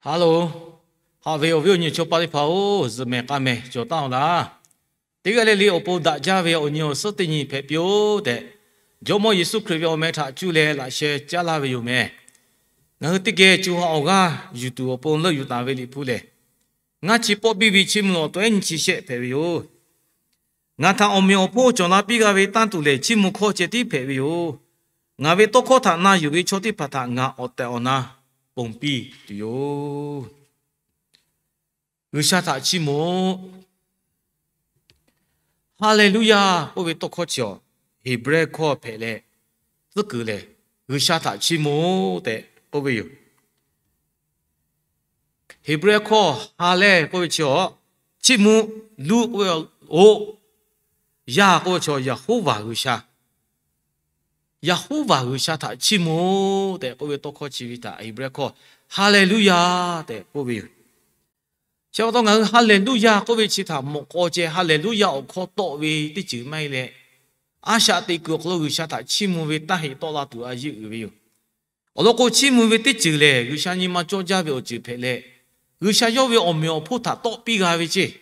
Haˍ loˬ. Haꞈ ve awˬ viˉ awˬ nyi chaw paˍ teˇ hpaˍ-oˬ, zuhꞈ mehˍ k'a mehˍ cawˬ taˉ-oˬ laˇ. Teˇ g'aˇ le le awˬ pon daꞈ jaˇ ve awˬ nyi awˬ suhˉ teˇ nyi hpehꞈ piˇ-oˆ tehꞈ, Jawˇmawˇ Yeˍsuˆ Hkriꞈ ve awˬ meh htaꞈ cuˇ leh laꞈ sheh caˉ laˇ ve yoˬ meh. Ngaˬ hui teˇ geh co ha awˬ g'aˇ yuˬ tuˬ awˬ pon leuˆ yuˬ taˍ ve Liꞈ hpu lehˬ, ngaˇ chi pawˆ biˇ ve Chiˇ mvuh awˬ tawehˉ nyiˇ chi shehˆ hpehꞈ ve yoˬ. Ngaˬ htaꞈ awˬ meꞈ awˬ hponˇ cawˬ la piˇ g'a ve tanˇ tuˬ lehˬ, chiˇ mvuh hkawˇ ceh tiˉ hpehꞈ ve yoˬ. Ngaˬ ve tawˇ hkawˇ htaꞈ na yuˬ ve chaw teˇ hpaˍ htaꞈ ngaˬ awˬ tehˬ awˬ na ponˬ piˇ tuˬ yoˬ. G'uiˬsha htaꞈ chiˇ mvuh-oˆ. Haˍleˍluˇyaˇ k'oˆ ve tawˇ hkawˇ chi awˬ Heˍbrehˇ hkawˇ hpehꞈ leh, tcuhˉ kuiˬ lehˬ, G'uiˬsha htaꞈ chiˇ mvuh-oˆ tehꞈ k'oˆ ve yoˬ. Heˍbrehˇ hkawˇ ha lehˬ k'oˆ ve chi awˬ, chiˇ mvuh, luˇ k'oˆ ve awˬ, oˆ, yaˇ k'oˆ ve chi awˬ Yeˍhoˉvaˍ G'uiˬsha. Yeˍhoˉvaˍ G'uiˬsha htaꞈ chiˇ mvuh-oˆ tehꞈ k'oˆ ve tawˇ hkawˇ chi ve htaꞈ Heˍbrehˇ hkawˇ Haˍleˍluˇyaˇ tehꞈ k'oˆ ve yoˬ. Chi pa taw ngaˬ hui Haˍleˍluˇyaˇ k'oˆ ve chi htaꞈ mawꞈ k'aw ceh Haˍleˍluˇyaˇ awˬ hkawˇ tawˆ ve teˇ ceuˬ maˇ heˆ leh, a shaꞈ teꞈ kuiˬ awˬ hk'aw lo G'uiˬsha htaꞈ chiˇ mvuh ve taˇ heꞈ tawˆ la tuˬ a yeˇ uiˍ ve yoˬ. Awˬ lawn k'o, chiˇ mvuh ve teˇ ceuˬ lehˬ, G'uiˬsha nyi ma cawˇ jaˇ ve awˬ ceuˬ hpehꞈ leh, G'uiˬsha yawˇ ve awˬ meꞈ awˬ hponˇ htaꞈ tawˆ piˇ g'a ve ceˇ.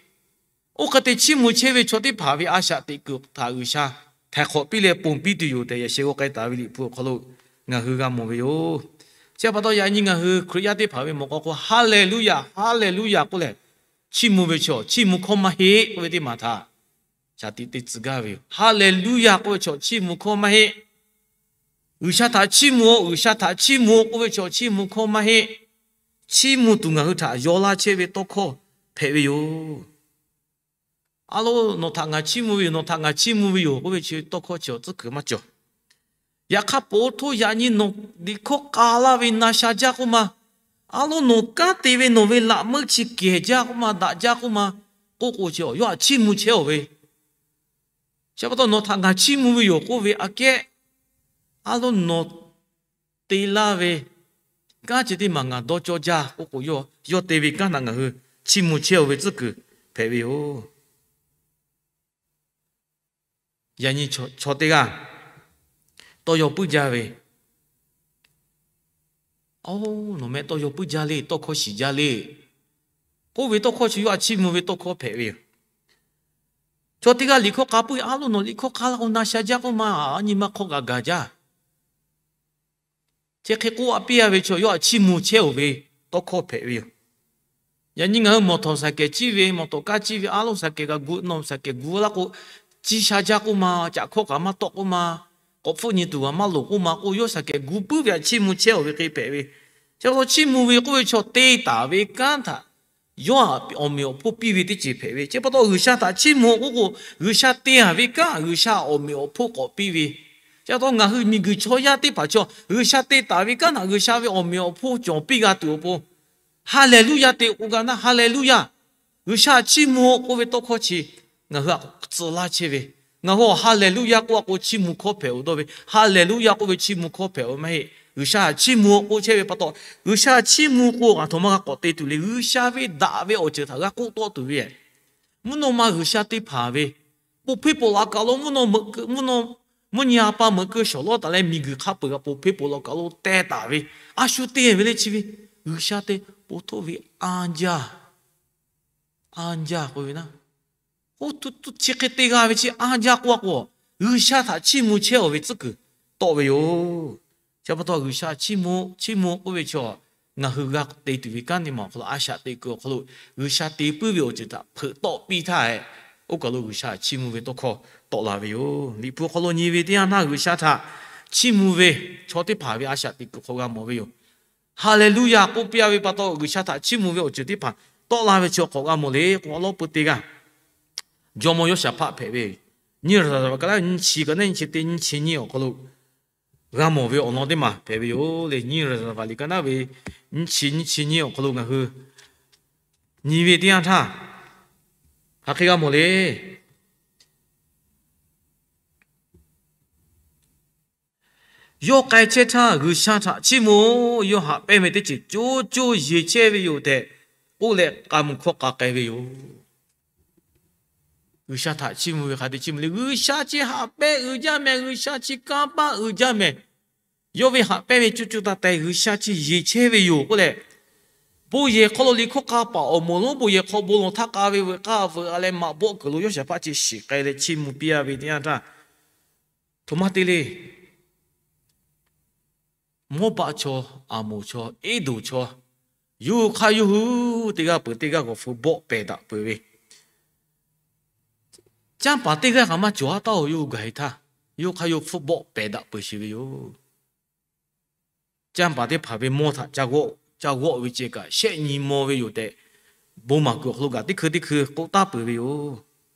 Oˇ hk'e te chiˇ mvuh chehˇ ve chaw teˇ hpaˍ ve a shaꞈ teꞈ kuiˬ htaꞈ G'uiˬsha htaiˍ hk'awꞈ piˇ leh ponˬ piˇ tuˬ yoˬ tehꞈ, yaꞈ sheh g'aw k'ai taˍ ve Liꞈ hpu awˬ hk'aw lo ngaˬ hui g'a mawˬ ve yoˬ. Chi pa taw yaꞈ nyi ngaˬ hui Hkriꞈ yaˇ teˇ hpaˍ ve mawꞈ k'aw k'o, Haˍleˍluˇyaˇ, Haˍleˍluˇyaˇ k'oˆ leh, chiˇ mvuh ve chaw chiˇ mvuh hkawˇ maˇ heˆ k'oˆ ve teˇ maˬ htaꞈ shaˍ tiꞈ te tcuh gaˇ ve yoˬ. Haˍleˍluˇyaˇ k'oˆ ve chaw chiˇ mvuh hkawˇ maˇ heˆ. G'uiˬsha htaꞈ chiˇ mvuh-oˆ, G'uiˬsha htaꞈ chiˇ mvuh-oˆ k'oˆ ve chaw chiˇ mvuh hkawˇ maˇ heˆ. Chiˇ mvuh tuˬ ngaˬ hui htaꞈ yaw laˇ chehˇ ve tawˇ hkawˇ hpehꞈ ve yoˬ. A loˉ, nawˬ htaꞈ ngaˬ chiˇ mvuh ve yoˬ, nawˬ htaꞈ ngaˬ chiˇ mvuh ve yoˬ k'oˆ ve chi tawˇ hkawˇ chi awˬ tcuhˉ kuiˬ maˇ cawˬ. Yaꞈ hk'aˇ, po htoˇ yaꞈ nyi nawˬ liꞈ hkawˇ k'a laˇ ve na sha jaˇ k'oˆ ma, a loˉ, nawˬ kanˉ te ve nawˬ ve laꞈ meuˇ chi kehˬ jaˇ k'oˆ ma, daꞈ jaˇ k'oˆ ma, k'oˆ k'o chi yawˇ htaꞈ chiˇ mvuh chehˇ-oˬ ve. Chi pa taw nawˬ htaꞈ ngaˬ chiˇ mvuh ve yoˬ k'oˆ ve aꞈ kehˉ, a loˉ, nawˬ te laˇ ve kanˉ chi teˇ maˬ ngaˬ dawˇ cawˇ jaˇ k'oˆ k'o, yawˇ te ve kanˉ htaꞈ ngaˬ hui chiˇ mvuh chehˇ-oˬ ve tcuhˉ kuiˬ hpehꞈ ve yoˬ. Yaꞈ nyi chaw teˇ g'aˇ tawˇ yaw puiˉ jaˇ ve, Oˬ, nawˬ meh tawˇ yaw puiˉ jaˇ le, tawˇ hkawˇ shiˍ jaˇ le k'oˆ ve tawˇ hkawˇ chi yawˇ htaꞈ chiˇ mvuh ve tawˇ hkawˇ hpehꞈ ve yoˬ. Chaw teˇ g'aˇ liꞈ hkawˇ k'a puiˉ, a loˉ, nawˬ liꞈ hkawˇ k'a laˇ k'o na sha jaˇ k'oˆ ma, a nyi ma hk'aw g'aꞈ gaˬ jaˇ. Chi hk'e k'oˆ a piˇ a ve chaw yawˇ htaꞈ chiˇ mvuh chehˇ-oˬ ve tawˇ hkawˇ hpehꞈ ve yoˬ. Yaꞈ nyi ngaˬ hui mawˬ tawˍ shaˍ kehˍ ciˇ ve, mawˬ tawˍ kaˇ ciˇ ve, a loˉ shaˍ kehˍ g'a gu nawˬ shaˍ kehˍ gu laˇ k'o, ciˇ sha jaˇ k'oˆ ma, caꞈ hkawˇ kaꞈ maˇ tawˆ k'oˆ ma, k'awꞈ hpfuhˆ nyi tuˬ kaꞈ maˇ loˍ k'oˆ ma k'o, yawˇ shaˍ kehˍ gu puiˉ ve htaꞈ chiˇ mvuh chehˇ-oˬ ve hk'e hpehꞈ ve. Chi pa taw chiˇ mvuh ve k'oˆ ve chaw te taˍ ve kanˉ htaꞈ yawˇ awˬ meꞈ awˬ hponˇ piˇ ve teˇ ceuˬ hpehꞈ ve. Chi pa taw G'uiˬsha htaꞈ chiˇ mvuh k'oˆ k'o, G'uiˬsha te taˍ ve kanˉ G'uiˬsha awˬ meꞈ awˬ hponˇ k'awꞈ piˇ ve. Chi pa taw ngaˬ hui miˬguiˬ chaw yaˇ teˇ hpaˍ chaw G'uiˬsha te taˍ ve kanˉ htaꞈ G'uiˬsha ve awˬ meꞈ awˬ hponˇ cawˬ piˇ g'a tuˬ awˬ pon, Haˍleˍluˇyaˇ te k'oˆ gaˇ naˉ, Haˍleˍluˇyaˇ. G'uiˬsha chiˇ mvuh k'oˆ ve tawˇ hkawˇ chi ngaˬ hui a k'o tcuh laˇ chehˇ ve. Ngaˬ hui Haˍleˍluˇyaˇ k'oˆ a k'o chiˇ mvuh hkawˇ hpehꞈ-oˬ dawˇ ve, Haˍleˍluˇyaˇ k'oˆ ve chiˇ mvuh hkawˇ hpehꞈ-oˬ maˇ heˆ. G'uiˬsha htaꞈ chiˇ mvuh k'oˆ chehˇ ve pa taw, G'uiˬsha htaꞈ chiˇ mvuh k'o a htoꞈ ma g'a k'awꞈ te tuˬ le. G'uiˬsha ve daꞈ ve awˬ ceuˬ htaꞈ g'a k'oˆ tawˆ tuˬ ve, mvuhˇ naw ma G'uiˬsha teˇ hpaˍ ve, poˬ hpeˇ poˬ laꞈ kaˬ lo mvuhˇ naw meuꞈ keu, mvuhˇ naw, mvuhˇ nyi a pa meuꞈ keu shawˍ lawˉ taˍ leh miˬguiˬ hk'a peuˬ g'a poˬ hpeˇ poˬ laꞈ kaˬ lo teh taˍ ve, a shu te ve le chi ve, G'uiˬsha te po htoˇ ve anˇ jaˇ, anˇ jaˇ k'oˆ ve naˉ, oˇ tuˬ tuˬ chi hk'e te g'a ve chi anˇ jaˇ k'oˆ a k'o, G'uiˬsha htaꞈ chiˇ mvuh chehˇ-oˬ ve tcuhˉ kuiˬ tawˆ ve yoˬ. Chi pa taw G'uiˬsha chiˇ mvuh, chiˇ mvuh k'oˆ ve chaw, ngaˬ hui g'a te tuˬ ve kanˉ teˇ maˬ awˬ hk'aw lo a shaꞈ teꞈ kuiˬ awˬ hk'aw lo G'uiˬsha te puiˉ ve awˬ ceuˬ htaꞈ hpeuꞈ tawˆ piˇ htaˇ, oˇ kaˬ lo G'uiˬsha chiˇ mvuh ve tawˇ hkawˇ tawˆ la ve yoˬ. Liꞈ hpu awˬ hk'aw lo nyi ve teˇ yanˇ htaˇ G'uiˬsha htaꞈ chiˇ mvuh ve chaw teˇ hpaˍ ve a shaꞈ teꞈ kuiˬ hk'aw g'a mawˬ ve yoˬ. Haˍleˍluˇyaˇ k'oˆ piˇ a ve pa taw G'uiˬsha htaꞈ chiˇ mvuh ve awˬ ceuˬ teˇ hpaˍ tawˆ la ve chi awˬ hk'awꞈ g'a mawˬ le k'o, awˬ lawn peu teˇ g'aˇ jawˇmawˇ Yoˇshaˍhpaˆ hpehꞈ ve, nyiˇ Raˍzaˍvaˍ liꞈ ka naˉ nyiˇ chi, ka naˉ nyiˇ chi teˇ, nyiˇ chi nyiˇ awˬ hk'aw lo g'a mawˬ ve awˬ lawn teˇ maˬ hpehꞈ ve yoˬ le. Nyiˇ Raˍzaˍvaˍ liꞈ ka naˉ ve nyiˇ chi, nyiˇ chi nyiˇ awˬ hk'aw lo ngaˬ hui nyi ve teˇ yanˇ htaˇ, hk'aˬ hk'e g'a mawˬ le. Yawˇ k'ai chehˇ htaˇ G'uiˬsha htaꞈ chiˇ mvuh-oˬ, yawˇ haꞈ pehnˇ ve teˇ ceuˬ co co yeˬ chehˇ ve yoˬ tehꞈ k'oˆ leh, k'a mvuh hkawˇ k'a k'ai ve yoˬ. G'uiˬsha htaꞈ chiˇ mvuh ve hk'a te chiˇ mvuh le. G'uiˬsha chi haꞈ pehnˇ uiˍ jaˇ mehˍ, G'uiˬsha chi kanˇ paˆ uiˍ jaˇ mehˍ. Yawˇ ve haꞈ pehnˇ ve co co taiˍ taiˍ G'uiˬsha chi yeˬ chehˇ ve yoˬ k'oˆ leh, Bon yehˬ hk'aw lo liꞈ hkawˇ k'a paˍ awˬ moˍ lonˉ bon yehˬ hk'aw bon lawˬ htaˇ k'a ve veuꞈ k'a veuꞈ a leh maꞈ bawˆ kuiˬ lo yawˇ shehˍ hpaˇ chi shiˍ k'ai leh chiˇ mvuh piˇ a ve teˇ yanˇ htaˇ, htoꞈ ma te le. Mawˇbaˆ chaw, Aˍmoˍ chaw, Eˇdoˍ chaw, yawˇ hui hk'aˇ yawˇ hui teˇ g'aˇ peuˬ teˇ g'aˇ g'awˬ hpfuh bawˆ pehˬ daꞈ peuˬ ve, canˇ paˍ teˇ g'aˇ kaꞈ maˇ cawˬ a taˇ-oˬ. Yawˇ hui gaˬ-e htaˇ, yawˇ hui hk'aˇ yawˇ hpfuhˇ bawˆ pehˬ daꞈ peuˬ sheˍ ve yoˬ. Canˇ paˍ teˇ hpaˍ ve mawˇ htaꞈ ca g'awˆ ve ceh kaꞈ shehˆ nyi maw ve yoˬ tehꞈ, bon maˍ kuiˬ awˬ hk'aw lo gaˬ teˇ hkui teˇ hkui k'oˆ taˉ peuˬ ve yoˬ.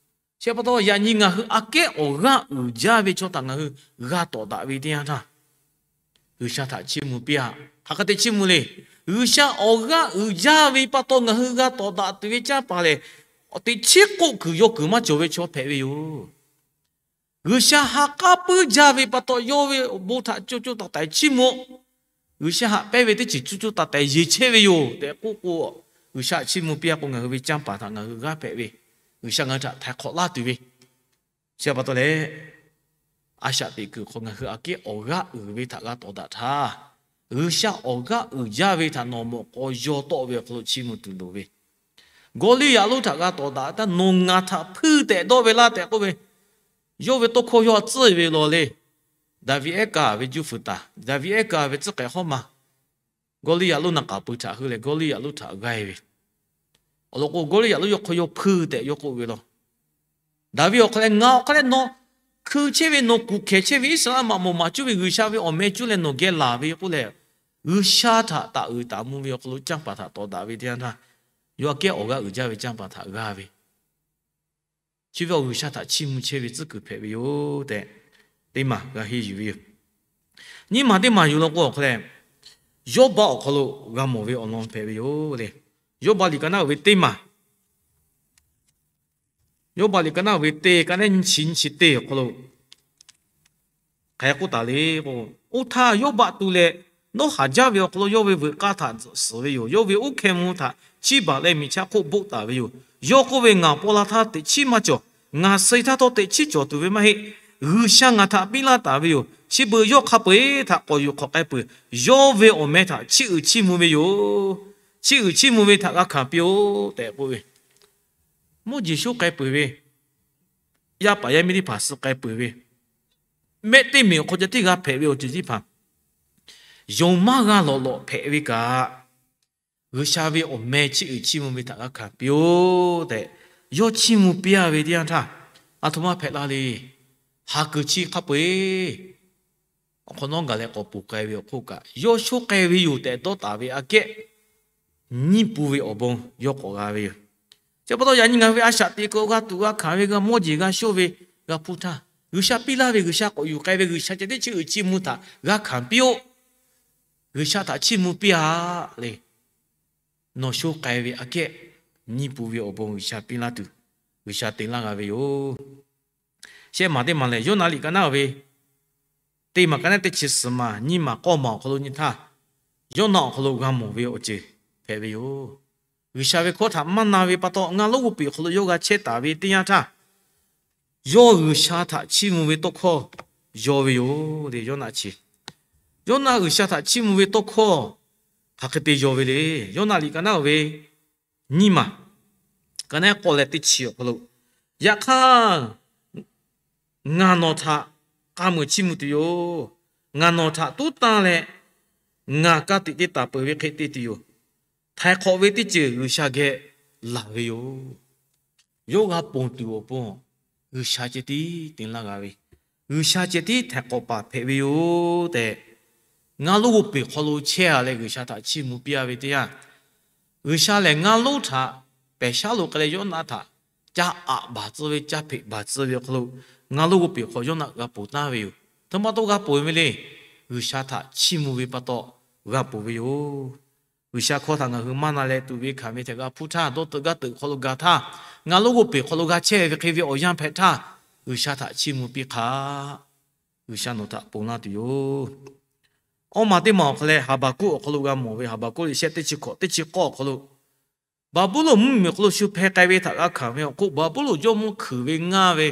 Chi pa taw, yaꞈ nyi ngaˬ hui aꞈ kehˉ awˬ g'aˇ uiˍ jaˇ ve chaw htaꞈ ngaˬ hui g'a tawˍ daꞈ ve teˇ yanˇ htaˇ, G'uiˬsha htaꞈ chiˇ mvuh piˇ-aꞈ. Hk'aˬ hk'e te chiˇ mvuh le. G'uiˬsha awˬ g'aˇ uiˍ jaˇ ve pa taw ngaˬ hui g'a tawˍ daꞈ tuˬ ve canˇ paˍ lehˬ, teꞈ chiˉ k'oˆ kuiˬ yaw kuiˬ maˇ cawˬ ve chaw hpehꞈ ve yoˬ. G'uiˬsha ha k'aˉ puiˉ jaˇ ve pa taw, yawˇ ve awˬ bon htaꞈ co co taiˍ taiˍ chiˇ mvuh-oˆ. G'uiˬsha haꞈ pehnˇ ve teˇ ceuˬ co co taiˍ taiˍ yeˬ chehˇ ve yoˬ tehꞈ k'oˆ k'o, G'uiˬsha chiˇ mvuh piˇ-a k'o, ngaˬ hui ve canˇ paˍ htaꞈ ngaˬ hui g'aˇ hpehꞈ ve, G'uiˬsha ngaˬ hui htaꞈ htaiˍ hk'awꞈ laˇ tuˬ ve, chi pa taw leh, a shaꞈ teꞈ kuiˬ hk'aw ngaˬ hui aꞈ kehˉ awˬ g'aˇ uiˍ ve htaꞈ g'a tawˍ daꞈ htaˇ, G'uiˬsha awˬ g'aˇ uiˍ jaˇ ve htaꞈ nawˬ mawꞈ k'aw yaw tawˆ ve awˬ hk'aw lo chiˇ mvuh tuˬ loˍ ve, Gawˇliˇyaꞈ lonˉ htaꞈ g'a tawˍ daꞈ htaˇ, nawˬ ngaˬ htaꞈ hpuiˇ tehꞈ dawˇ ve laˇ tehꞈ k'oˆ ve, yawˇ ve tawˇ hkawˇ yawˇ a tcuhˉ ve law le. Daˍviˆ ehˉ kaˍ ve juˇ fuiˍ taˍ, Daˍviˆ ehˉ kaˍ ve tcuhˉ k'ehꞈ hawˉ ma, Gawˇliˇyaꞈ lonˉ naˬ k'aˍ pui htaꞈ heuˆ leh Gawˇliˇyaꞈ lonˉ htaꞈ g'aˇ ve, awˬ lawn k'o, Gawˇliˇyaꞈ lonˉ yawˇ hk'aw yaw hpuiˇ tehꞈ yawˇ k'oˆ ve law. Daˍviˆ awˬ hk'a leh, ngaˬ awˬ hk'a leh nawˬ hkui chehˇ ve, nawˬ kuˬ hkehˍ chehˇ ve Iˉsaˍreˍlaˆ maꞈ moˍ maˍ cuˇ ve G'uiˬsha ve awˬ meh cuˇ leh nawˬ geh laˬ ve k'oˆ leh, G'uiˬsha htaꞈ taˍ uiˍ taˍ mvuh ve awˬ hk'aw lo canˇ paˍ htaꞈ tawˍ daꞈ ve teˇ yanˇ htaˇ, yawˇ aꞈ kehˉ awˬ g'aˇ uiˍ jaˇ ve canˇ paˍ htaꞈ g'aˇ ve, chi ve awˬ G'uiˬsha htaꞈ chiˇ mvuh chehˇ ve tcuhˉ kuiˬ hpehꞈ ve yoˬ tehꞈ, teˇ maˬ g'a henˇ yuˬ ve yoˬ. Nyiˇ maˬ teˇ maˬ yuˬ law k'o, awˬ hk'a leh, Yawˇbaˆ awˬ hk'aw lo g'a mawˬ ve awˬ lawn hpehꞈ ve yoˬ le. Yawˇbaˆ liꞈ ka naˉ uiˍ ve teˇ maˬ, Yawˇbaˆ liꞈ ka naˉ uiˍ ve teˇ ka naˉ nyiˇ chi nyiˇ chi teˇ awˬ hk'aw lo hk'aˬ hk'e k'oˆ taˍ le k'o, oˇ htaˇ Yawˇbaˆ tu leh, nawˉ haˍ jaˇ ve awˬ hk'aw lo yawˇ ve veuꞈ k'aˇ htaꞈ suhˍ ve yoˬ. Yawˇ ve uˉ hkeh mvuh htaꞈ chiˇ baˬ leh miˬ chaˇ hk'oˆ boˆ taˍ ve yoˬ. Yawˇ k'oˆ ve, Ngaˬ paw la htaˇ teꞈ chiˉ maˇ cawˬ. Ngaˬ suh htaˇ htawˇ teꞈ chiˉ cawˬ tuˬ ve maˇ heˆ. G'uiˬsha ngaˬ htaꞈ piˇ laˇ taˍ ve yoˬ. Chi beuꞈ yawˇ hk'a peu-eˬ htaꞈ k'awꞈ yuˬ k'awꞈ k'ai peuˬ. Yawˇ ve awˬ meh htaꞈ chiˇ uiˍ chiˇ mvuh ve yoˬ. Chiˇ uiˍ chiˇ mvuh ve htaꞈ g'a hkanˍ piˇ-oˆ tehꞈ k'oˆ ve, mawˇ jeˬ shoˉ k'ai peuˬ ve, yaˇ paˍ yaˇ miˇ teˇ hpaˍ suh k'ai peuˬ ve, mehˆ teˇ meꞈ awˬ hk'aw ceh teˇ g'a hpehꞈ ve awˬ ceuˬ teˇ hpaˍ yonˍ maˇ g'a lawꞈ lawꞈ hpehꞈ ve kaꞈ, G'uiˬsha ve awˬ meh chiˇ uiˍ chiˇ mvuh ve htaꞈ g'a hkanˍ piˇ-oˆ tehꞈ, yawˇ chiˇ mvuh piˇ-a ve teˇ yanˇ htaˇ, a htoꞈ ma hpehꞈ la le. Haˍ kuiˬ chi hk'a peu-eˬ awˬ hk'awꞈ nawˉ gaˬ leh k'awꞈ ponˬ k'ai ve awˬ hk'oˆ kaꞈ, yawˇ shoˉ k'ai ve yoˬ tehꞈ dawˇ taˍ ve aꞈ kehˉ nyiˇ pun ve awˬ bon yawˇ k'awꞈ g'a ve yoˬ. Chi pa taw, yaꞈ nyi ngaˬ hui ve a shaꞈ teꞈ kuiˬ g'a tuꞈ g'a hkanˍ ve, g'a mawˇ jeˬ g'a shoˇ ve, g'a hpuˇ htaˇ, G'uiˬsha piˇ laˇ ve, G'uiˬsha k'awꞈ yuˬ k'ai ve, G'uiˬsha ceh tiˉ chiˇ uiˍ chiˇ mvuh htaꞈ g'a hkanˍ piˇ-oˆ. G'uiˬsha htaꞈ chiˇ mvuh piˇ-a le. Nawˬ shoˉ k'ai ve aꞈ kehˉ nyiˇ pun ve awˬ bon G'uiˬsha piˇ laˇ tuˬ, G'uiˬsha te laˇ g'a ve yoˬ. Shehˆ maˬ teˇ maˬ lehˬ, Yoˇnaˆ liꞈ ka naˉ ve teˇ maˬ ka naˉ teˇ chi suhˍ maˬ nyiˇ maˬ k'awˇ maˬ awˬ hk'aw lo nyi htaˇ, Yoˇnaˆ awˬ hk'aw lo g'a mawˬ ve awˬ ceuˬ hpehꞈ ve yoˬ. G'uiˬsha ve hkawˇ htaꞈ maˇ na ve pa taw, ngaˇ lonˉ g'oˇ peˬ awˬ hk'aw lo yawˇ g'a chehˇ taˍ ve teˇ yanˇ htaˇ, yawˇ G'uiˬsha htaꞈ chiˇ mvuh ve tawˇ hkawˇ yaw ve yoˬ le. Yoˇnaˆ chi, Yoˇnaˆ G'uiˬsha htaꞈ chiˇ mvuh ve tawˇ hkawˇ hk'aˬ hk'e te yaw ve le. Yoˇnaˆ liꞈ ka naˉ ve nyiˇ maˬ ka naˉ k'awˇ leh teˇ chi awˬ hk'aw lo, yaꞈ hk'aˇ ngaˬ nawˬ htaꞈ k'a muiˬ chiˇ mvuh tuˬ yoˬ. Ngaˬ nawˬ htaꞈ tuˉ tanˇ leh, ngaˬ ka tiꞈ te taˍ peuˬ ve hk'e te tuˬ yoˬ. Htaiˍ hk'awꞈ ve teˇ ceuˬ G'uiˬsha geh laˬ ve yoˬ. Yawˇ g'a ponˬ tuˬ awˬ pon G'uiˬsha ceh tiˉ te laˇ g'a ve, G'uiˬsha ceh tiˉ htaiˍ hk'awꞈ paˍ hpehꞈ ve yoˬ tehꞈ, ngaˇ lonˉ g'oˇ peˬ hk'aw lo chehˇ-a leh G'uiˬsha htaꞈ chiˇ mvuh piˇ-a ve teˇ yanˇ, G'uiˬsha lehˬ ngaˇ lonˉ htaꞈ pehˬ shaˉ lo k'ai leh Yoˇnaˆ htaꞈ caˇ aꞈ baˬ tcuh ve, caˇ hpeꞈ baˬ tcuh ve awˬ hk'aw lo, ngaˇ lonˉ g'oˇ peˬ hk'aw Yoˇnaˆ g'a ponˬ taˍ ve yoˬ. Htoꞈ ma taw g'a ponˬ ve le. G'uiˬsha htaꞈ chiˇ mvuh ve pa taw g'a ponˬ ve yoˬ. G'uiˬsha hkawˇ htaꞈ ngaˬ hui maˇ na leh tuꞈ ve hkanˍ ve htaꞈ g'a hpuˇ htaˇ, dawˇ teuꞈ gaˇ teuꞈ hk'aw lo gaˬ htaˇ, ngaˇ lonˉ g'oˇ peˬ hk'aw lo g'a chehˇ ve hk'e ve awˬ yanˇ hpehꞈ htaˇ, G'uiˬsha htaꞈ chiˇ mvuh piˇ hk'aꞈ, G'uiˬsha nawˬ htaꞈ ponˬ laˇ tuˬ yoˬ. Awˇ maˬ teˇ maˬ awˬ hk'aw leh Haˍbaˍkuˆ awˬ hk'aw lo g'a mawˬ ve, Haˍbaˍkuˆ liꞈ shehˆ teˇ chi hkawꞈ teˇ chi k'awˇ awˬ hk'aw lo, Baˍbuˍlonˍ mvuhˇmiˬ awˬ hk'aw lo shu hpeh k'ai ve htaꞈ g'a hkanˍ ve awˬ hk'oˆ, Baˍbuˍlonˍ jawˇmawˇ hkuiˬ ve ngaˇ ve,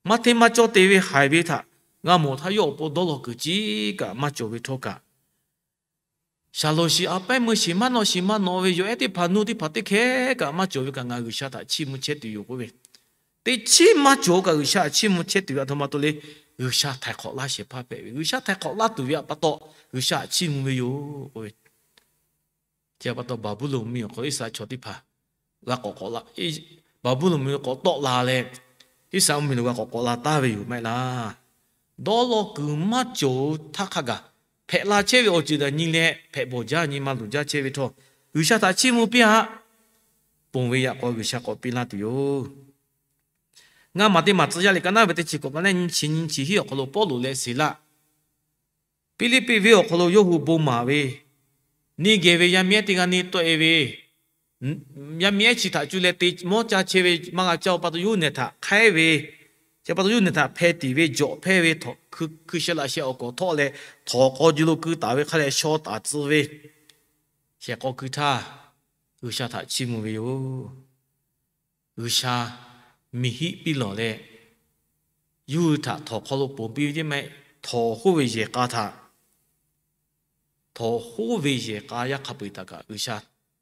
maˇ hteˇ maˇ cawˇ te ve haiˬ ve htaꞈ g'a mawˬ htaˇ, yawˇ awˬ pon dawˇ law kuiˬ ciˉ kaꞈ maˇ cawˬ ve htawˇ kaꞈ, Shaˍlonˍ shiˍ a pehˉ meuˇ shiˍ maˇ nawˆ shiˍ maˇ nawˆ ve yawˬ ehˉ teˇ hpaˍ nuˇ teˇ hpaˍ teˇ hkehˉ kaꞈ maˇ cawˬ ve kaꞈ ngaˬ G'uiˬsha htaꞈ chiˇ mvuh chehˇ tuˬ yoˬ k'oˆ ve. Teˇ chiˉ maˇ cawˬ kaꞈ G'uiˬsha htaꞈ chiˇ mvuh chehˇ tuˬ ve aˬ htoꞈ ma pa taw le, G'uiˬsha htaiˍ hk'awꞈ laˇ shehˍ hpaˇ hpehꞈ ve, G'uiˬsha htaiˍ hk'awꞈ laˇ tuˬ ve htaꞈ pa taw G'uiˬsha htaꞈ chiˇ mvuh ve yoˬ k'oˆ ve. Chi pa taw Baˍbuˍlonˍ mvuhˇmiˬ awˬ hk'aw lo Iˉsaˍreˍlaˆ chaw teˇ hpaˍ g'a k'awꞈ k'awꞈ la, Baˍbuˍlonˍ mvuhˇmiˬ k'awꞈ tawˆ la leh, Iˉsaˍreˍlaˆ mvuhˇmiˬ lo g'a k'awꞈ k'awꞈ la taˍ ve yoˬ maˇ heˆ laˇ. Dawˇ law kuiˬ maˇ cawˬ htaˇ hk'a gaˬ hpehꞈ la chehˇ ve awˬ ceuˬ daꞈ nyi leh hpehꞈ bawˬ jaˇ nyi ma luˬ jaˇ chehˇ ve htawˇ, G'uiˬsha htaꞈ chiˇ mvuh piˇ-aꞈ. Ponˬ ve yaꞈ k'aw G'uiˬsha k'awꞈ piˇ laˇ tuˬ yoˬ. Ngaˇ maˬ teˇ maˬ tcuh yaˇ liꞈ ka naˉ ve teˇ chi k'awꞈ ka neˉ nyi chi nyi chi hiˉ awˬ hk'aw lo Pawˇluꞈ leh Siˍlaˆ Hpiˇliˇpiˆ venˇ awˬ hk'aw lo yawˇ hui bon maˍ ve, neˇ geh ve yaˇ miˇ ehˉ teˇ g'aˇ neˇ tawˆ-e ve, yaˇ miˇ ehˉ chi htaꞈ cuˇ leh te mawˇ caˇ chehˇ ve maˇ g'a caˇ-o pa taw yawˇ hui nehˬ htaꞈ hk'aiˉ ve, chi pa taw yawˇ hui nehˬ htaꞈ hpeh tiˍ ve jawꞈ hpehˇ ve, hkui sheh laꞈ sheh awˬ kawˬ htawˆ leh htawnˍ k'aw ji lo keu taˍ ve hk'a leh shaw taˍ tcuh ve, shehˍ k'aw keu htaˇ G'uiˬsha htaꞈ chiˇ mvuh ve yoˬ. G'uiˬsha miˬ hiˆ piˇ lawˬ leh, yawˇ hui htaꞈ htawnˍ hk'aw lo ponˬ piˇ ve teˇ maˇ heˆ, htawnˍ hoˉ ve yehˬ k'a htaꞈ, htawnˍ hoˉ ve yehˬ k'a yaˇ hk'a peu-eˬ htaꞈ kaꞈ G'uiˬsha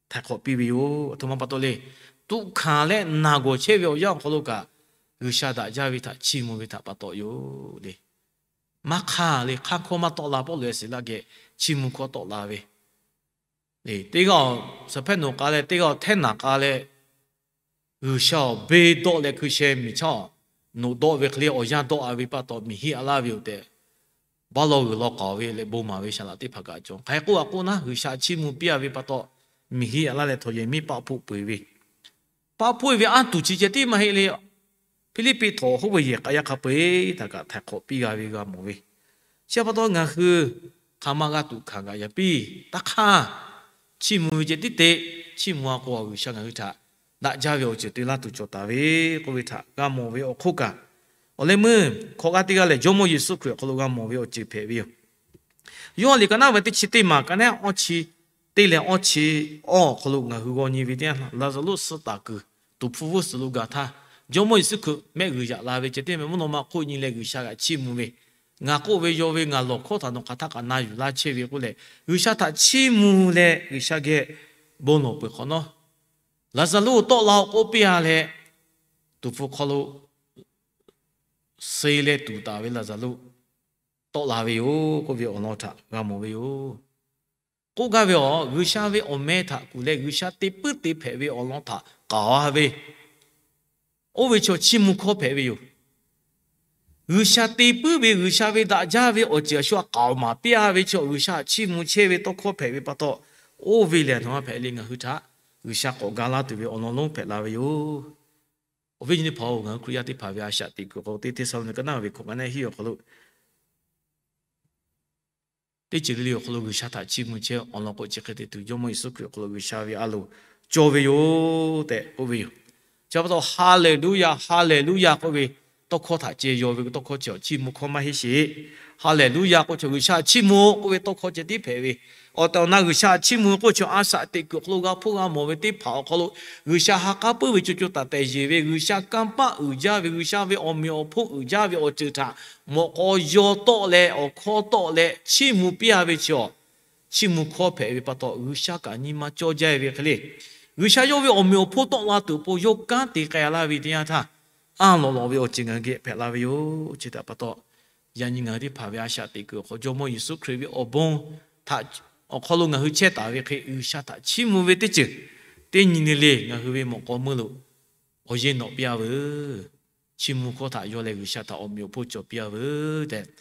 htaiˍ hk'awꞈ piˇ ve yoˬ. Aˬ htoꞈ ma pa taw le, tuꞈ hkanˍ leh naˬ gawˬ chehˇ ve awˬ yanˇ awˬ hk'aw lo kaꞈ G'uiˬsha daꞈ jaˇ ve htaꞈ chiˇ mvuh ve htaꞈ pa taw yoˬ le. Maˇ hk'aˇ le, hk'aˇ hkawˇ maˇ tawˆ la Pawˇluꞈ leh Siˍlaˆ geh chiˇ mvuh hkawˇ tawˆ la ve. Teˇ g'aˇ-oˬ, suhˍ hpehˇ noꞈ k'a leh, teˇ g'aˇ-oˬ, htehˇ naˬ k'a leh, G'uiˬsha awˬ beˇ dawˆ leh hkui sheh miˬ chaˇ-oˬ, noꞈ dawˆ ve hk'e le awˬ yanˇ dawˆ-a ve pa taw miˬ hiˆ-a laˇ ve yoˬ tehꞈ, baˆ lawˇ g'uiˬ lawˇ k'aoˍ ve leh bon maˍ ve saˍ laꞈ teˇ hpaˍ kaꞈ cawˬ. Hk'aˬ hk'e k'oˆ a k'oˆ naˉ, G'uiˬsha chiˇ mvuh piˇ-a ve pa taw miˬ hiˆ-a laˇ leh htawnˍ yehˬ miˉ paˆ hpoˆ peu-eˬ ve, paˆ hpoˆ-e ve anˇ tuˬ chi ceh tiˉ maˇ heˆ le. Hpiˇliˇpiˆ htawnˍ hoˉ ve yehˬ k'a yaˇ hk'a peu-eˬ htaꞈ kaꞈ htaiˍ hk'awꞈ piˇ g'a ve g'a mawˬ ve. Chi pa taw ngaˬ hui hk'aˬ ma g'a tuꞈ hkanˍ g'aꞈ yaꞈ piˇ. Taˇ hk'aˇ, chiˇ mvuh ve ceh tiˉ te, chiˇ mvuh-a k'o G'uiˬsha ngaˬ hui htaꞈ daꞈ jaˇ ve awˬ ceuˬ te laˇ tuˬ cawˬ taˍ ve k'oˆ ve htaꞈ g'a mawˬ ve awˬ hk'oˆ kaꞈ, awˬ leh meuˇ hk'awꞈ g'aˇ teˇ g'aˇ lehˬ, Jawˇmawˇ Yeˍsuˆ Hkriꞈ awˬ hk'aw lo g'a mawˬ ve awˬ ceuˬ hpehꞈ ve yoˬ. Yoˇhanˬ liꞈ ka naˉ ve teˇ chi teˇ maˬ ka neˉ awˇ chi teˇ leh awˇ chi awˇ awˬ hk'aw lo ngaˬ hui g'aw nyi ve teˇ yanˇ, Laˍzaˍruˆ suh taˍ kuiˬ tuˍ hpfuh g'uˇ suhˍ lo gaˬ htaˇ, Jawˇmawˇ Yeˍsuˆ Hkriꞈ mehˆ g'uiˬ yaꞈ la ve ceh tiˉ mehˍ mvuhˇ naw ma hk'oˆ nyi leh G'uiˬsha g'aꞈ chiˇ mvuh ve, ngaˬ k'oˆ ve yaw ve ngaˬ lawˬ hkawˇ htaꞈ nawˬ hk'aˬ htaˇ kaꞈ na yuˬ laˇ chehˇ ve k'oˆ leh, G'uiˬsha htaꞈ chiˇ mvuh leh G'uiˬsha geh bon lawˬ peuˬ hk'awꞈ nawˉ, Laˍzaˍruˆ tawˆ la-o k'oˆ piˇ-a leh, tuˍ hpfuh hk'aw lo suh leh tuˍ taˍ ve Laˍzaˍruˆ tawˆ la ve yoˬ k'oˆ ve awˬ lawn htaꞈ g'a mawˬ ve yoˬ. K'oˆ gaˇ ve awˬ, G'uiˬsha ve awˬ meh htaꞈ kuˬ leh G'uiˬsha te puiˉ te hpehꞈ ve awˬ lawn htaꞈ k'aoˍ-a ve, oˇ ve chaw chiˇ mvuh hkawˇ hpehꞈ ve yoˬ. G'uiˬsha te puiˉ ve G'uiˬsha ve daꞈ jaˇ ve awˬ ceuˬ a shu a k'aoˍ maˍ piˇ-a ve chaw G'uiˬsha chiˇ mvuh chehˇ ve tawˇ hkawˇ hpehꞈ ve pa taw, oˇ ve lehˬ aˬ htoꞈ ma hpehꞈ le, ngaˬ hui htaꞈ G'uiˬsha k'awꞈ ga laˇ tuˬ ve awˬ lawn lonˉ hpehꞈ la ve yoˬ. Awˬ viˉ nyi teˇ hpaˍ-oˬ, ngaˬ hui Hkriꞈ yaˇ teˇ hpaˍ ve a shaꞈ teꞈ kuiˬ k'o, teˇ Hteˇsaˍlawˇniˆ ka naˉ ve hkawꞈ ka neˉ hiˉ awˬ hk'aw lo teˇ ceuˬ le le awˬ hk'aw lo G'uiˬsha htaꞈ chiˇ mvuh chehˇ awˬ lawn k'o, chi hk'e te tuˬ Jawˇmawˇ Yeˍsuˆ Hkriꞈ awˬ hk'aw lo G'uiˬsha ve a loˍ cawˬ ve yoˬ tehꞈ k'oˆ ve yoˬ. Chi pa taw Haˍleˍluˇyaˍ, Haˍleˍluˇyaˍ k'oˆ ve tawˇ hkawˇ htaꞈ ceh yaw ve tawˇ hkawˇ chi chiˇ mvuh hkawˇ maˇ heˆ sheˍ. Haˍleˍluˇyaˍ k'oˆ chaw G'uiˬsha chiˇ mvuh k'oˆ ve tawˇ hkawˇ ceh tiˉ hpehꞈ ve, awˬ tehˬ awˬ na G'uiˬsha chiˇ mvuh k'oˆ chaw a shaꞈ teꞈ kuiˬ awˬ hk'aw lo g'a hpuˇ g'a mawˬ ve teˇ hpaˍ awˬ hk'aw lo G'uiˬsha ha k'aˉ puiˉ ve co co taiˍ taiˍ yeˬ ve, G'uiˬsha kanˇ paˆ uiˍ jaˇ ve, G'uiˬsha ve awˬ meꞈ awˬ hponˇ uiˍ jaˇ ve awˬ ceuˬ htaꞈ mawꞈ k'aw yaw tawˆ leh awˬ hkawˇ tawˆ leh chiˇ mvuh piˇ-a ve chaw, chiˇ mvuh hkawˇ hpehꞈ ve pa taw G'uiˬsha kaꞈ nyi ma cawˇ jaˇ ve hk'e le. G'uiˬsha yawˇ ve awˬ meꞈ awˬ hponˇ tawˆ la tuˬ awˬ pon yawˇ kanˉ te k'ai laˇ ve teˇ yanˇ htaˇ, anˇ lawꞈ lawꞈ ve awˬ ceuˬ ngaˬ hui geh hpehꞈ la ve yoˬ. Chi htaꞈ pa taw, yaꞈ nyi ngaˬ hui teˇ hpaˍ ve a shaꞈ teꞈ kuiˬ awˬ hk'aw Jawˇmawˇ Yeˍsuˆ Hkriꞈ ve awˬ bon htaꞈ awˬ hk'aw lo ngaˬ hui chehˇ taˍ ve hk'e G'uiˬsha htaꞈ chiˇ mvuh ve teˇ ceuˬ teˇ nyi le le ngaˬ hui ve mawꞈ k'aw meuˇ lo awˬ yeˇ nawꞈ piˇ-a veuˬ. Chiˇ mvuh hkawˇ htaꞈ yaw leh G'uiˬsha htaꞈ awˬ meꞈ awˬ hponˇ cawˬ piˇ-a veuˬ tehꞈ,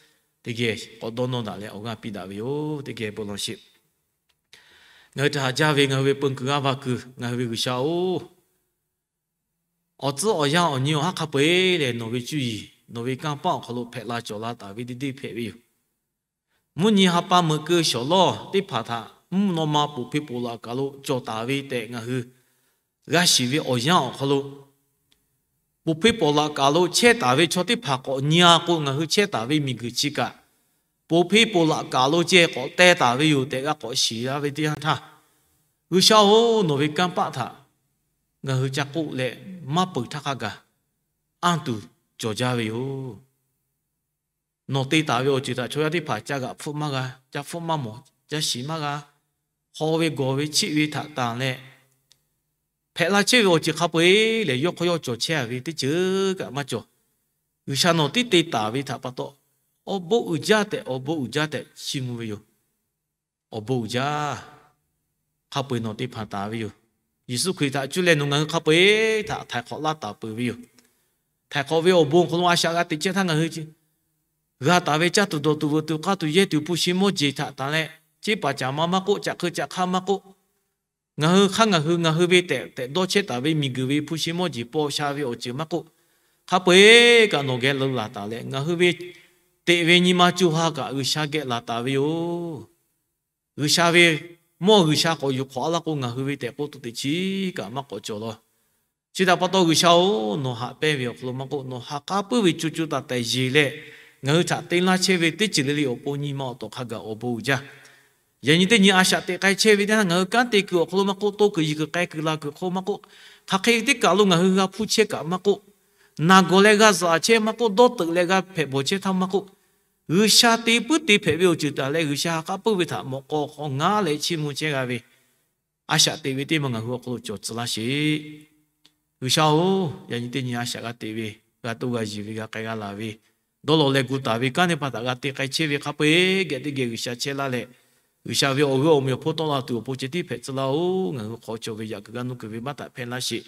teˇ geh k'awꞈ dawˇ nawˇ daꞈ leh awˬ g'aˇ piˇ daꞈ ve yoˬ. Teˇ geh bon lawˬ sheˍ. Ngaˬ hui htaꞈ haꞈ jaˇ ve ngaˬ hui ve peu kuiˬ g'aˇ va kuiˬ ngaˬ hui ve G'uiˬsha-oˬ, awˬ tcuhˉ awˬ yanˇ awˬ nyi awˬ haˉ hk'a peu-eˬ lehˬ nawˬ ve cuˇ yiˍ nawˬ ve kanˇ paˆ awˬ hk'aw lo hpehꞈ la cawˬ la taˍ ve teˇ deˇ hpehꞈ ve yoˬ. Mvuhˇ nyi ha pa meuꞈ keu shawˍ lawˇ teˇ hpaˍ htaꞈ mvuhˇ naw ma poˬ hpeˇ poˬ laꞈ kaˬ lo cawˬ taˍ ve tehꞈ ngaˬ hui g'a shiˍ ve awˬ yanˇ awˬ hk'aw lo, poˬ hpeˇ poˬ laꞈ kaˬ lo chehˇ taˍ ve chaw teˇ hpaˍ k'awꞈ nyi-a k'o, ngaˬ hui chehˇ taˍ ve miˬguiˬ chi kaꞈ, poˬ hpeˇ poˬ laꞈ kaˬ lo ceh k'awꞈ teh taˍ ve yoˬ tehꞈ g'a k'awꞈ shiˍ la ve teˇ yanˇ htaˇ, G'uiˬsha-oˬ, nawˬ ve kanˇ paˆ htaꞈ ngaˬ hui ca k'oˆ leh maˇ peuˬ htaˇ hk'a gaˬ anˇ tuˬ cawˬ jaˇ ve yoˬ. Nawˬ te taˍ ve awˬ ceuˬ htaꞈ chaw yaˇ teˇ hpaˍ ca g'aꞈ hpfuhˆ maˇ g'a, ca hpfuhˆ maˇ mawˬ, ca shiˍ maˇ g'a. hk'aw ve gawˬ ve chiˆ ve htaꞈ tanˬ leh, hpehꞈ la chehˇ ve awˬ ceuˬ hk'a peu-eˬ lehˬ, yawˇ hk'aw yawˇ cawˬ chehˇ ve teˇ ceuˬ kaꞈ maˇ cawˬ. G'uiˬsha nawˬ tiˉ te taˍ ve htaꞈ pa taw, awˬ bon uiˍ jaˇ tehꞈ, awˬ bon uiˍ jaˇ tehꞈ chiˇ mvuh ve yoˬ. Awˬ bon uiˍ jaˇ, hk'a peu-eˬ nawˬ te hpanˍ taˍ ve yoˬ. Yeˍsuˆ Hkriꞈ htaꞈ cuˇ leh nawˬ ngaˬ hui hk'a peu-eˬ htaꞈ htaiˍ hk'awꞈ laˇ taˍ peuˬ ve yoˬ. Htaiˍ hk'awꞈ ve awˬ bon awˬ hk'aw lo a shaꞈ g'a teꞈ chehˇ htaˇ, ngaˬ hui g'a taˍ ve caˇ tuˬ dawˬ tuˬ veuꞈ tuˬ k'aˇ tuˬ yehˇ tuˬ hpu shi mawˇ jeˬ htaꞈ tanˬ leh, ceˇ paˍ caꞈ ma maˇ k'oˆ, caꞈ hk'eu caꞈ hk'aˇ maˇ k'oˆ, ngaˬ hui hk'aˇ ngaˬ hui ngaˬ hui ve tehꞈ tehꞈ dawˇ chehˇ taˍ ve miˬguiˬ ve hpu shi mawˇ jeˬ paw sha ve awˬ ceuˬ maˇ k'oˆ, hk'a peu-eˬ kaꞈ nawˬ geh lo laˬ taˍ leh, ngaˬ hui ve teꞈ ve nyi ma co ha kaꞈ G'uiˬsha geh laˬ taˍ ve yoˬ. G'uiˬsha ve mawˇ G'uiˬsha k'awꞈ yuˬ hk'awꞈ a laˇ k'o, ngaˬ hui ve tehꞈ k'oˆ tuˬ teꞈ chiˉ kaꞈ maˇ k'awꞈ cawˬ law. Chi htaꞈ pa taw G'uiˬsha-oˬ, nawˬ haꞈ pehnˇ ve awˬ hk'aw lo maˇ k'oˆ, nawˬ ha k'aˉ puiˉ ve co co taiˍ taiˍ yeˬ leh, ngaˬ hui htaꞈ te laˇ chehˇ ve teˇ ceuˬ le le awˬ pon nyi ma awˬ tawˍ hk'a gaˬ awˬ bon uiˍ jaˇ. Yaꞈ nyi teˇ nyi a shaꞈ teꞈ k'ai chehˇ ve teˇ htaˇ, ngaˬ hui kanˉ te kuiˬ awˬ hk'aw lo maˇ k'oˆ, to kuiˬ yiˬ kuiˬ k'ai kuiˬ la kuiˬ hk'aw lo maˇ k'oˆ, hk'aˬ hk'e teˇ kaˬ lo ngaˬ hui g'a hpuˇ chehˇ kaꞈ maˇ k'oˆ, naˬ gawˬ leh g'a zuhꞈ chehˇ maˇ k'oˆ, dawˇ teuꞈ leh g'a hpehꞈ bawˬ chehˇ htaˇ maˇ k'oˆ, G'uiˬsha te puiˉ te hpehꞈ ve awˬ ceuˬ taˍ leh G'uiˬsha ha k'aˉ puiˉ ve htaꞈ mawꞈ k'aw hk'aw ngaˉ leh chiˇ mvuh chehˇ g'a ve a shaꞈ teꞈ ve teˇ maˬ ngaˬ hui awˬ hk'aw lo cawˬ tcuh laˇ sheˍ. G'uiˬsha-oˬ, yaꞈ nyi teˇ nyi a shaꞈ g'a teꞈ ve, g'a toˇ g'a yeˬ ve, g'a k'ai g'a laˬ ve, dawˇ law leh gu taˍ ve kanˉ teˇ hpaˍ htaꞈ g'a te k'ai chehˇ ve hk'a peu-eˬ geh teˇ geh G'uiˬsha chehˇ laˇ leh, G'uiˬsha ve awˬ g'euˆ awˬ mvuh awˬ hponˇ tawˆ la tuˬ awˬ pon ceh tiˉ hpehꞈ tcuh laˇ-oˬ. Ngaˬ hui hk'aw cawˬ ve yaꞈ kuiˬ g'aˇ nuˇ kuiˬ ve maˇ htaꞈ hpehˇ laˇ sheˍ.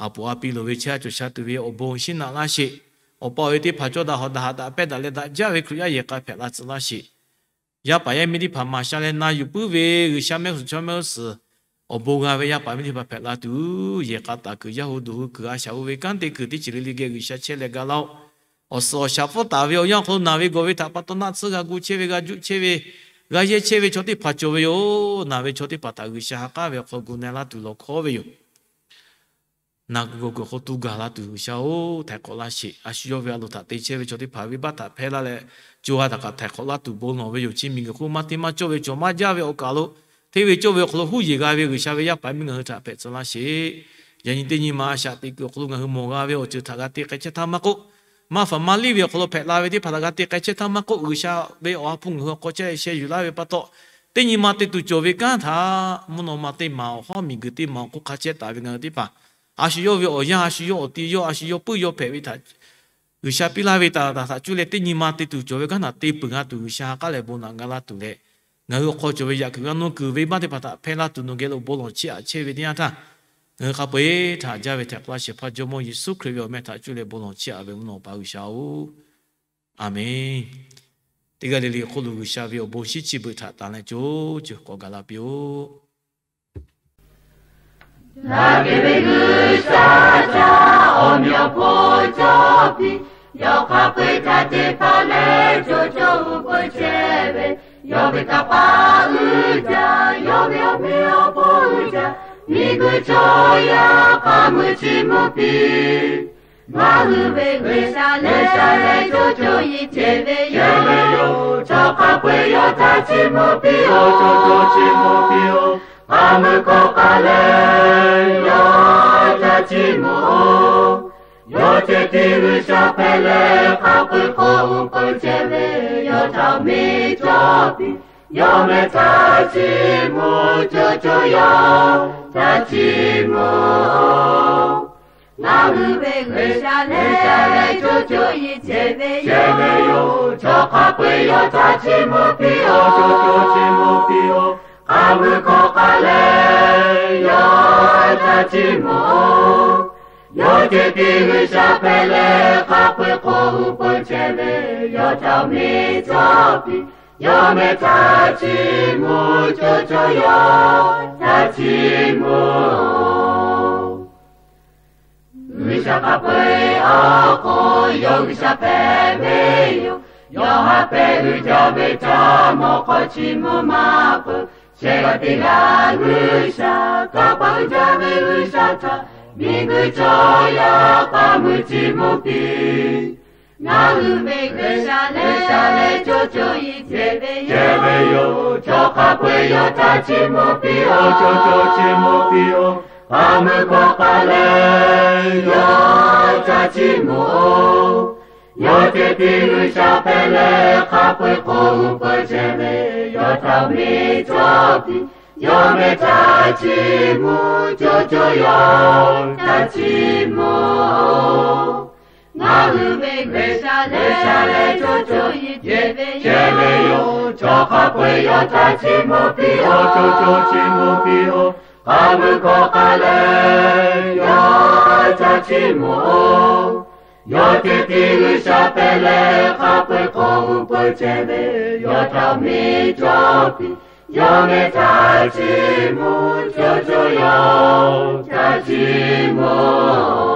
A poˍ a pi loˍ ve chehˇ a cawˬ sha tuˬ ve awˬ bon shinˉ naꞈ laˇ sheˍ. Awˬ pa awˬ e teˇ hpaˍ cawˇ daꞈ hawꞈ daꞈ haꞈ daꞈ pehˇ daꞈ leh daꞈ jaˇ ve Hkriꞈ yaˇ yehˬ k'a hpehꞈ la tcuh laˇ sheˍ. Yaˇ paˍ yaˇ miˇ teˇ hpaˍ maˍ sha leh na yuˬ puiˉ ve G'uiˬsha mehˆ g'uˇ suhˍ chaw mehˆ g'uˇ suhˍ awˬ bon g'a ve yaˇ paˍ miˇ teˇ hpaˍ hpehꞈ la tuˬ, yehˬ k'a taˍ kuiˬ yaˇ hu duˬ hu kuiˬ a shaꞈ hu ve kanˉ te kuiˬ teˇ ceuˬ le le geh G'uiˬsha chehˇ leh ga laˇ-oˆ. Awˬ suhˍ awˬ shaˍ pfuhˇ taˍ ve awˬ yanˇ awˬ hk'aw lo naˬ ve gawˬ ve htaꞈ pa taw naˆ tsuhˇ g'a gu chehˇ ve, g'a juˆ chehˇ ve, g'a yehˇ chehˇ ve chaw teˇ hpaˍ cawˬ ve yoˬ. Naˬ ve chaw teˇ hpaˍ htaꞈ G'uiˬsha ha k'aˉ ve awˬ hk'aw gu na-e laˇ tuˬ lawˬ hkawˉ ve yoˬ. Naˬ kuiˬ gawˬ kuiˬ hk'aw tu gaˬ la tuˬ G'uiˬsha-oˬ, htaiˍ hk'awꞈ laˇ sheˍ. A shu yawˇ ve a loˍ htaꞈ te chehˇ ve chaw teˇ hpaˍ venˇbaˆ htaꞈ hpehˇ laˇ leh, co ha htaꞈ kaꞈ htaiˍ hk'awꞈ laˇ tuˬ bon lawˬ ve yoˬ. Chi miˬguiˬ hk'oˆ maˇ hteˇ maˇ cawˇ ve cawˬ maˇ jaˇ ve awˬ kaˬ lo, hteˇ ve cawˇ ve awˬ hk'aw lo huˉ yeˬ g'a ve G'uiˬsha ve yaˇ paˍ miˇ ngaˬ hui htaꞈ hpehꞈ tcuh laˇ sheˍ. Yaꞈ nyi teˇ nyi ma a shaꞈ teꞈ kuiˬ awˬ hk'aw lo ngaˬ hui mawˬ g'a ve awˬ ceuˬ htaꞈ g'a te k'ai chehˇ htaˇ maˇ k'oˆ, maˇ faˍ maˇ liˇ ve awˬ hk'aw lo hpehꞈ la ve teˇ hpaˍ htaꞈ g'a te k'ai chehˇ htaˇ maˇ k'oˆ, G'uiˬsha ve awˬ ha hpu ngaˬ hui awˬ hk'aw chehˇ leh sheh yuˬ laˇ ve pa taw, teˇ nyi ma te tuˬ cawˬ ve kanˉ htaꞈ mvuhˇ naw ma teˇ maˬ awˬ hawˉ miˬguiˬ teˇ maˬ awˬ hk'oˆ hk'a chehˇ taˍ ve ngaˬ hui teˇ hpaˍ, a shu yawˇ ve awˬ yanˇ, a shu yawˇ awˬ ti yawˇ, a shu yawˇ puiˉ yawˇ hpehꞈ ve htaꞈ G'uiˬsha piˇ laˇ ve taˍ taˍ htaꞈ cuˇ leh teˇ nyi ma te tuˬ cawˬ ve kanˉ htaꞈ te peuˬ g'a tuˬ G'uiˬsha ha k'aˉ leh bon naꞈ ga laˇ tuˬ leh, ngaˬ hui awˬ hk'aw cawˬ ve yaꞈ kuiˬ g'aˇ nuˇ kuiˬ venˇbaˆ teˇ hpaˍ htaꞈ hpehˇ laˇ tuˬ nawˬ geh lo bon lawˬ chiˇ aꞈ chehˇ ve teˇ yanˇ htaˇ, ngaˬ hui hk'a peu-eˬ htaꞈ jaˇ ve htaiˍ hk'awꞈ laˇ shehˍ hpaˇ Jawˇmawˇ Yeˍsuˆ Hkriꞈ ve awˬ meh htaꞈ cuˇ leh bon lawˬ chiˇ aꞈ ve mvuhˇ naw pa G'uiˬsha-oˬ, Aˍmenˬ. Teˇ g'aˇ le le awˬ hk'oˆ lo G'uiˬsha ve awˬ bon shinˉ chi beuꞈ htaꞈ tanˬ leh co ceuˬ k'awꞈ gaˬ la piˇ-oˆ. Daꞈ kehˬ ve G'uiˬsha htaꞈ awˬ meꞈ awˬ hponˇ cawˇ piˇ, yawˇ hk'a peu-eˬ htaꞈ te hpanˍ leh co co uiˍ peuˬ chehˇ ve, yawˇ ve kanˇ paˆ uiˍ jaˇ, yawˇ ve awˬ meꞈ awˬ hponˇ uiˍ jaˇ, miˬguiˬ chaw yaˇ hk'a mui chiˇ mvuh piˇ. Ngaˬ hui ve G'uiˬsha lehˬ, G'uiˬsha lehˬ co co iˉ ceh ve yoˬ. Chaw hk'a peu-eˬ yawˇ htaꞈ chiˇ mvuh piˇ-oˆ, co co chiˇ mvuh piˇ-oˆ. Hk'a mui hk'aw k'ai leh yawˇ htaꞈ chiˇ mvuh-oˆ. Yawˇ ceh tiˉ G'uiˬsha hpehꞈ leh, hk'a peu-eˬ hk'oˆ uiˍ peuˬ chehˇ ve, yawˇ htaꞈ awˬ meꞈ cawˇ piˇ. Yawˇ meh htaꞈ chiˇ mvuh, co co yawˇ htaꞈ chiˇ mvuh-oˆ. Ngaˬ hui ve G'uiˬsha lehˬ, G'uiˬsha lehˬ co co iˉ ceh ve yoˬ. Chaw hk'a peu-eˬ yawˇ htaꞈ chiˇ mvuh piˇ-oˆ, co co chiˇ mvuh piˇ-oˆ. Hk'a mui hk'aw k'ai leh yawˇ htaꞈ chiˇ mvuh-oˆ. Yawˇ ceh tiˉ G'uiˬsha hpehꞈ leh, hk'a peu-eˬ hk'oˆ uiˍ peuˬ chehˇ ve, yawˇ htaꞈ awˬ meꞈ cawˇ piˇ. Yawˇ meh htaꞈ chiˇ mvuh, co co yawˇ htaꞈ chiˇ mvuh-oˆ. G'uiˬsha hk'a peu-eˬ awˬ hk'oˆ yawˇ G'uiˬsha hpehꞈ ve yoˬ. Yawˇ ha hpehꞈ uiˍ jaˇ ve htaꞈ mawˬ hk'aw chiˇ mvuh maˇ peuˬ. Shehˍ g'aˇ teˇ g'aˇ G'uiˬsha, kanˇ paˆ uiˍ jaˇ ve G'uiˬsha htaꞈ miˬguiˬ chaw yaˇ hk'a mui chiˇ mvuh piˇ. Ngaˬ hui ve G'uiˬsha lehˬ, G'uiˬsha lehˬ co co iˉ ceh ve yoˬ. Chaw hk'a peu-eˬ yawˇ htaꞈ chiˇ mvuh piˇ-oˆ, co co chiˇ mvuh piˇ-oˆ. Hk'a mui hk'aw k'ai leh yawˇ htaꞈ chiˇ mvuh-oˆ. Yawˇ ceh tiˉ G'uiˬsha hpehꞈ leh, hk'a peu-eˬ hk'oˆ uiˍ peuˬ chehˇ ve, yawˇ htaꞈ awˬ meꞈ cawˇ piˇ. Yawˇ meh htaꞈ chiˇ mvuh, co co yawˇ htaꞈ chiˇ mvuh-oˬ. Ngaˬ hui ve G'uiˬsha lehˬ, G'uiˬsha lehˬ co co yehˬ chehˇ ve yoˬ. Chaw hk'a peu-eˬ yawˇ htaꞈ chiˇ mvuh piˇ-oˆ, co co chiˇ mvuh piˇ-oˆ. Hk'a mui hkawˇ hk'a lehˬ, yawˇ htaꞈ chiˇ mvuh-oˬ. Yawˇ teˇ tiˉ G'uiˬsha hpehꞈ leh, hk'a peu-eˬ hk'aw uˉ peunˍ chehˇ ve, yawˇ htaꞈ miˬ cawˇ piˇ. Yawˇ meh htaꞈ chiˇ mvuh, co co yawˇ htaꞈ chiˇ mvuh